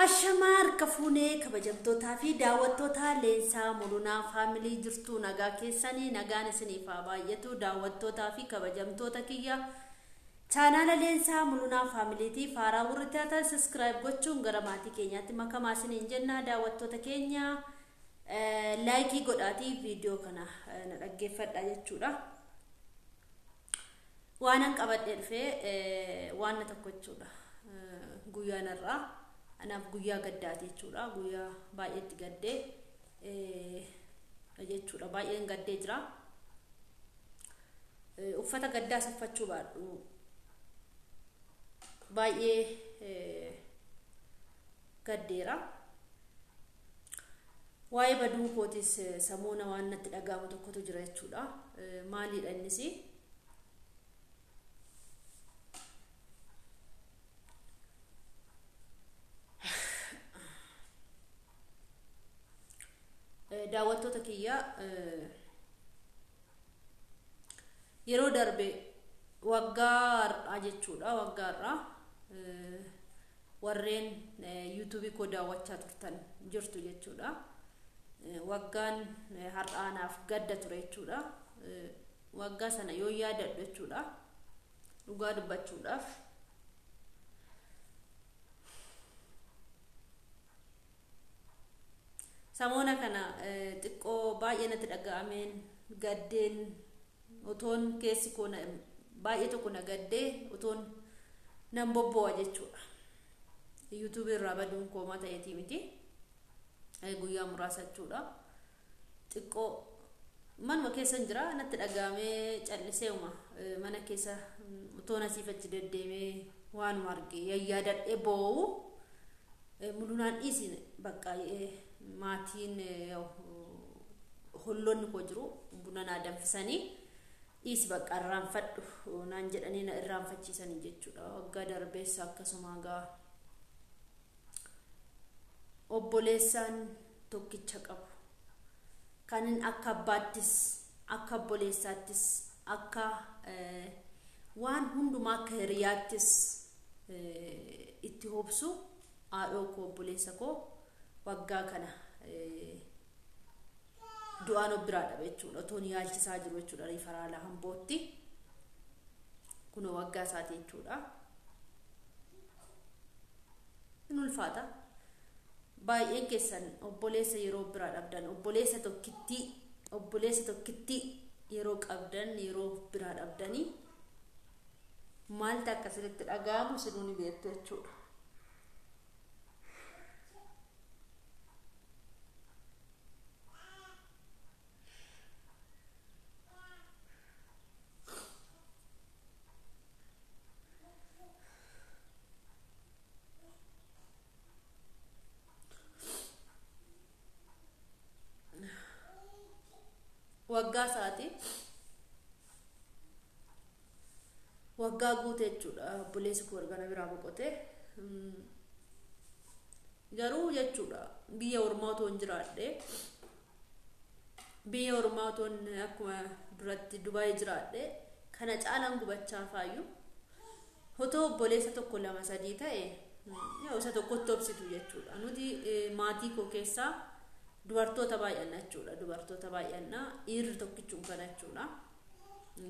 Ashamaa harka fuunee kabajamtootaa fi daawwattoota Leensaa Mulunaa Faamilii jirtuu nagaa keessanii nagaan isiniif haa baay'atu. Daawwattootaa fi kabajamtoota kiyya chaanaala Leensaa Mulunaa Faamiliitiif haaraa warri taatan sabiskiraayib gochuun gara maatii keenyaatti makamaa isiniin jenna. Daawwattoota keenya laayikii godhaatii viidiyoo kana na dhaggeeffadha jechuudha. Waanan qabadhee dhufee waan tokko jechuudha. Guyyaan har'aa anaaf guyyaa gaddaati jechuudha. Guyyaa baay'eetti gaddee jechuudha. Baay'een gaddee jira. Uffata gaddaas uffachuu baadhu baay'ee gaddeera. Waa'ee baduu kootis samuuna waan natti dhaga'amu tokkotu jira jechuudha. Maaliidha innis? Daawwattoota kiyya yeroo darbe waggaa har'aa jechuudha. Waggaa har'aa warreen yuutuubii koo daawwachaa turtan jirtu jechuudha. Waggaan har'aa naaf gadda ture jechuudha. Waggaa sana yoo yaadadhu jechuudha. Dhugaa dubbachuudhaaf. Samoona kana xiqqoo baay'ee natti dhaga'ameen gaddeen otoon keessi koo baay'ee tokko na gaddee otoon nan bobbo'a jechuudha. Yuutuubii irraa baduun koomaa ta'eetii miti. Guyyaa muraasa jechuudha. Xiqqoo manuma keessa jira natti dhaga'amee calliseema mana keessa otoon asiif achi deddeemee waanuma arge yayyaadadhee boo'u mulunaan dhiisin bakka maatiin holloonni koo jiru buna naa danfisanii dhiisi bakka irraanfadhu naan jedhanii na irraanfachiisanii jechuudha. Waggaa darbeessa akkasuma gaa obboleessaan tokkicha qabu kanin akka abbaattis akka obboleessaattis akka waan hundumaa akka hiriyaattis itti hobsu haadhoo koo obboleessa koo waggaa kana du'aan of biraa dhabe jechuudha. Otoon yaalchisaa jiru jechuudha riifaraala hambootti. Kunoo waggaa isaati jechuudha. In ulfaata. Baay'een keessan obboleessa yeroo biraa dhabdan, obboleessa tokkittii yeroo qabdan, yeroo biraa dhabdanii maaltu akka isinitti dhaga'amu isinuu ni beektu jechuudha. Waggaa isaati waggaa guute jechuudha. Obboleessi koo erga na biraa boqote garuu jechuudha biyya ormaa otoo hin jiraadhe biyya ormaa otoo akkuma duratti Dubaay jiraadhe kana caalaan gubachaa faayu otoo obboleessa tokko lama sadii ta'e isa tokkotti obsitu jechuudha. Nuti maatii koo keessaa dubartoota baay'anna jechuudha. Dubartoota baay'anna dhiirri tokkichuun kana jechuudha.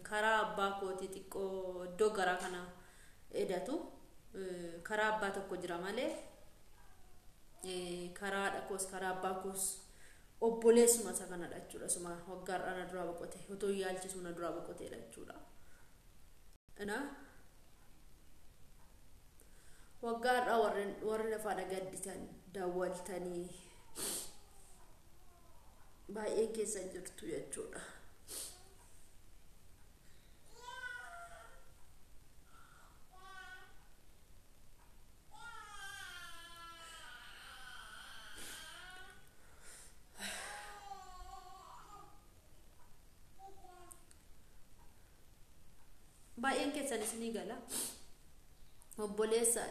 Karaa abbaa kootii xiqqoo iddoo garaa kana edatu karaa abbaa tokko jira malee karaa haadha koos karaa abbaa koos obboleessuma isa kanadha jechuudha. Suma waggaa har'aa na duraa boqote otoo yaalchisuu na duraa boqoteedha jechuudha. Waggaa har'aa warri lafaadha gadditan daawwaltanii baay'een keessan jirtu jechuudha. Baay'een keessan isinii gala. Obboleessa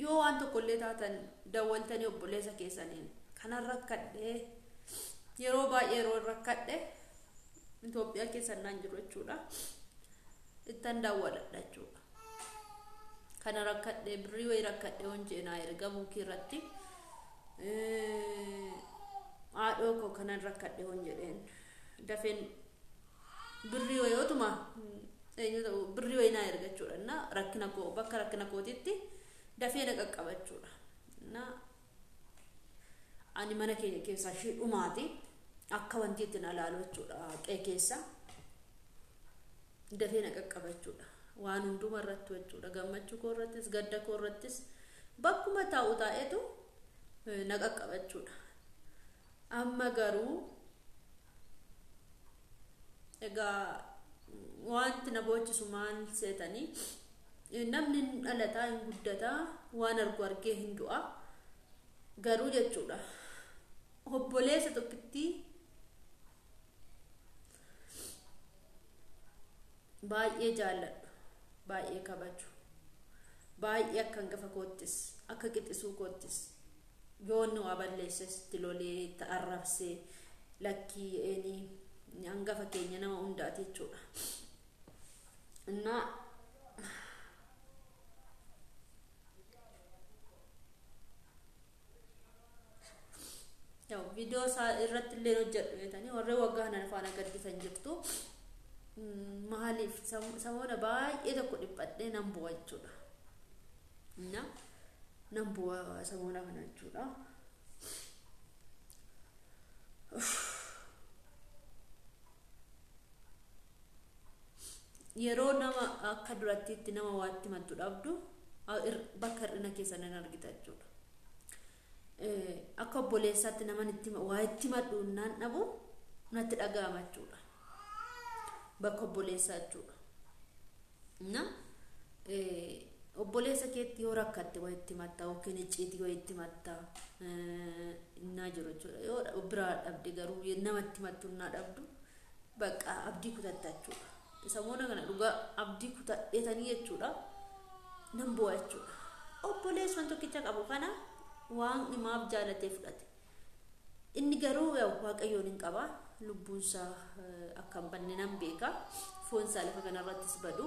yoo waan tokkollee taatan daawwaltanii obboleessa keessaniin kanan rakkadhee yeroo baay'ee yeroo rakkadhe Itoophiyaa keessa naan jiru jechuudha. Ittan daawwadha jechuudha. Kana rakkadhee birrii wayii rakkadhee hojii naa erga buukii irratti haadhoo koo kanan rakkadhee hon jedheen dafeen birrii wayii otuma eenyu ta'u birrii wayii naa erga jechuudha. Na rakkina koo bakka rakkina kootitti dafee na qaqqaba jechuudha. Na ani mana keenya keessaa ishee dhumaati akka wanti itti na laalu jechuudha. Qe'ee keessa dafee na qaqqaba jechuudha. Waan hunduma irratti jechuudha. Gammachuu koo irrattis gadda koo irrattis bakkuma taa'u taa'etu na qaqqaba jechuudha. Amma garuu egaa wanti na boochisu maal seetanii, namni hin dhalataa, hin guddataa, waan argu argee hin du'a. Garuu jechuudha, obboleessa tokkitti baay'ee jaalladhu, baay'ee kabaju, baay'ee akka hangafa koottis akka qixxisuu koottis, yoo inni waa balleesses itti lolee itti arrabsee lakkii eenii hangafa keenya nama hundaati jechuudha. Innaa viidiyoo isaa irratti illee hojjedhu jetanii warreen waggaa kana faana gaddisan jirtu. Maaliif samoona baay'ee tokko dhiphadhee nan bu'a jechuudha. Innaa nan bu'a samoona kana jechuudha. Yeroo nama akka durattiitti nama waatti mattu dhabdu bakka hir'ina keessa nan argita jechuudha. Akka obboleessaatti nama waa itti madhu naan dhabu natti dhaga'ama jechuudha. Bakka obboleessaa jechuudha. Na obboleessa keetti yoo rakkatte waa itti matta yookiin icciitii waa itti matta innaa jiru jechuudha. Yoo biraa dhabde garuu namatti mattu innaa dhabdu bakka abdii kutatta jechuudha. Samoona kana dhugaa abdii kutadheetanii jechuudha. Nan bu'a jechuudha. Obboleessuman tokkicha qabu kana waan himaaf jaalatee fudhate. Inni garuu waaqayyoon hin qaba. Lubbuunsaa akka hin banne nan beeka. Foonsaa lafa kanarrattis badu.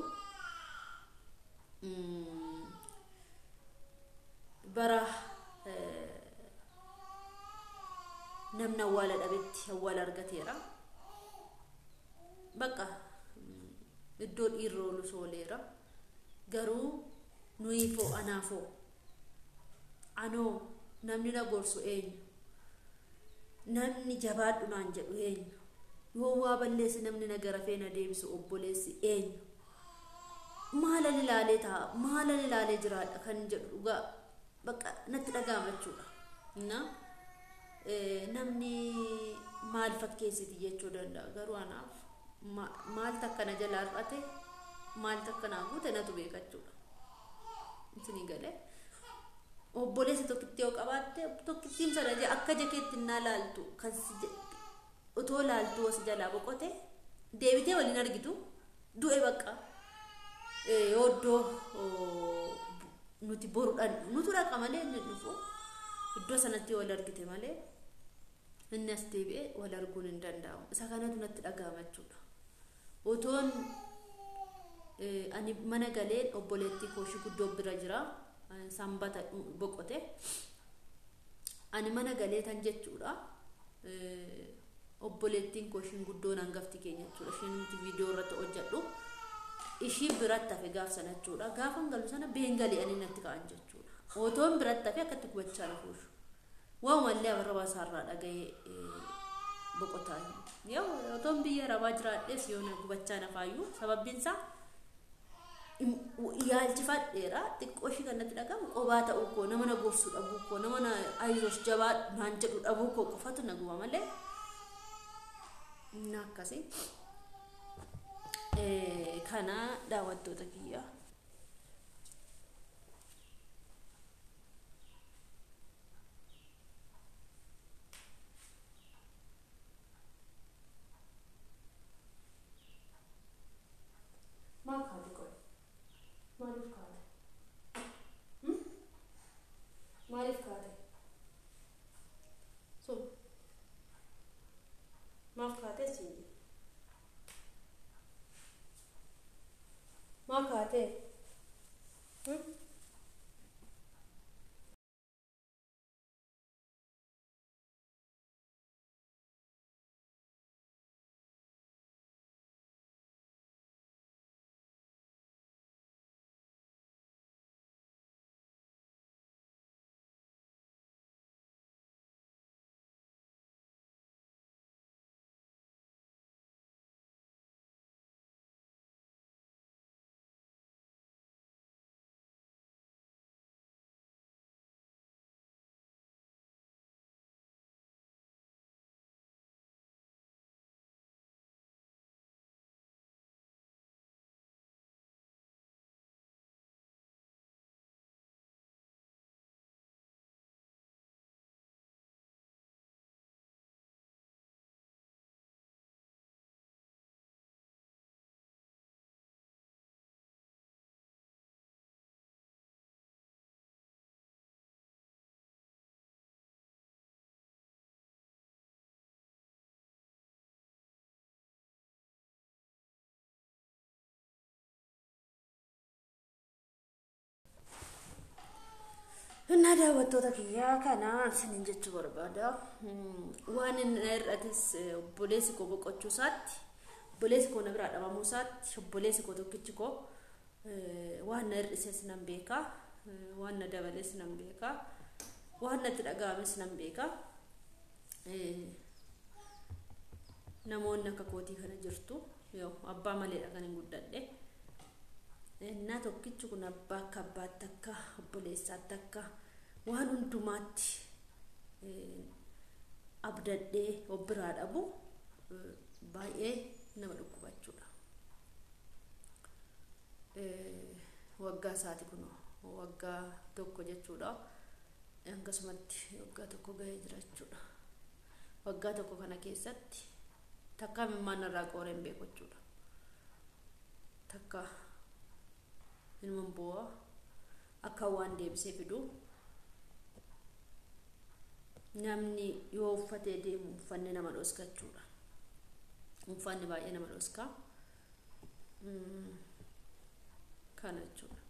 Bara namni awwaala dhabetti awwaala argateera. Bakka iddoo dhiirri oolu sooleera. Garuu nuyi foo anaafoo anoo namni na gorsu eenyu? Namni jabaadhu naan jedhu eenyu? Yoo waa balleessi namni na garafee na deebisu obboleessi eenyu? Maalan ilaalee taa'a? Maalan ilaalee jiraadha kan jedhu dhugaa bakka natti dhaga'ama jechuudha. Namni maal fakkeessiti jechuu danda'a, garuu anaaf maal takka na jalaa hir'ate, maal takka naa guute natu beeka jechuudha. Isinii galee obboleessa tokkitti yoo qabaatte tokkittiin sana akka jakeetti innaa laaltu kan otoo laaltu si jalaa boqote deebitee waliin argitu du'e bakka yoo iddoo nuti boruudhaan nutu dhaqa malee inni dhufu iddoo sanatti wal argite malee inni as deebi'ee wal arguun hin danda'amu. Isa kanatu natti dhaga'ama jechuudha. Otoon ani mana galeen obboleettii kooshii guddoo bira jira. Sanbata boqote. Ani mana galee tan jechuudha. Obboleettiin kooshiin guddoon hangafti keenya jechuudha. Isheen nuti viidiyoo irratti hojjedhu. Ishii biratti hafe gaaf sana jechuudha. Gaafan galu sana beengalee ani natti ka'an jechuudha. Otoon biratti hafe akkatti gubachaa na fuushu. Waamallee arrabaa isaarraa dhaga'ee boqotaa. Yoo otoon biyya arabaa jiraadhees yoo na gubachaa nafaayyuu sababbiin isaa yaalchifadheera. Xiqqoo ishii kan natti dhagahamu qobaa ta'uu koo, nama na gorsu dhabuu koo, nama na ayizoos jabaa naan jedhu dhabuu koo qofatu na guba malee. Inni akkasii. Kana daawwattoota kiyya. Maal kaate qoy? Maaliif kaate? Maaliif kaate? Sun maaf kaate siin? Maal kaate? Innaa daawwattoota kiyyaa kana isiniin jechuu barbaada. Waan inni na hir'ates obboleessi koo boqochuu isaatti, obboleessi koo na biraa dhabamuu isaatti, obboleessi koo tokkichi koo waan na hir'ises nan beeka, waan na dabales nan beeka, waan natti dhaga'ames nan beeka. Namoonni akka kootii kana jirtu yoo abbaa maleedha kan hin guddadhe. Innaa tokkichi kun abbaa akka abbaatti, akka obboleessaatti, akka waan hundumaatti abdadhee of biraa dhabu baay'ee nama dhukkubachuudha. Waggaa isaati kun waggaa tokko jechuudha. Akkasumatti waggaa tokko gahee jira jechuudha. Waggaa tokko kana keessatti takka imimmaan irraa qooree hin beeku jechuudha. Takka ilmaan bu'aa akka waan deebisee fidu, namni yoo uffatee deemu uffanni nama dhoskachuudha. Uffanni baay'ee nama dhoska. Kana jechuudha.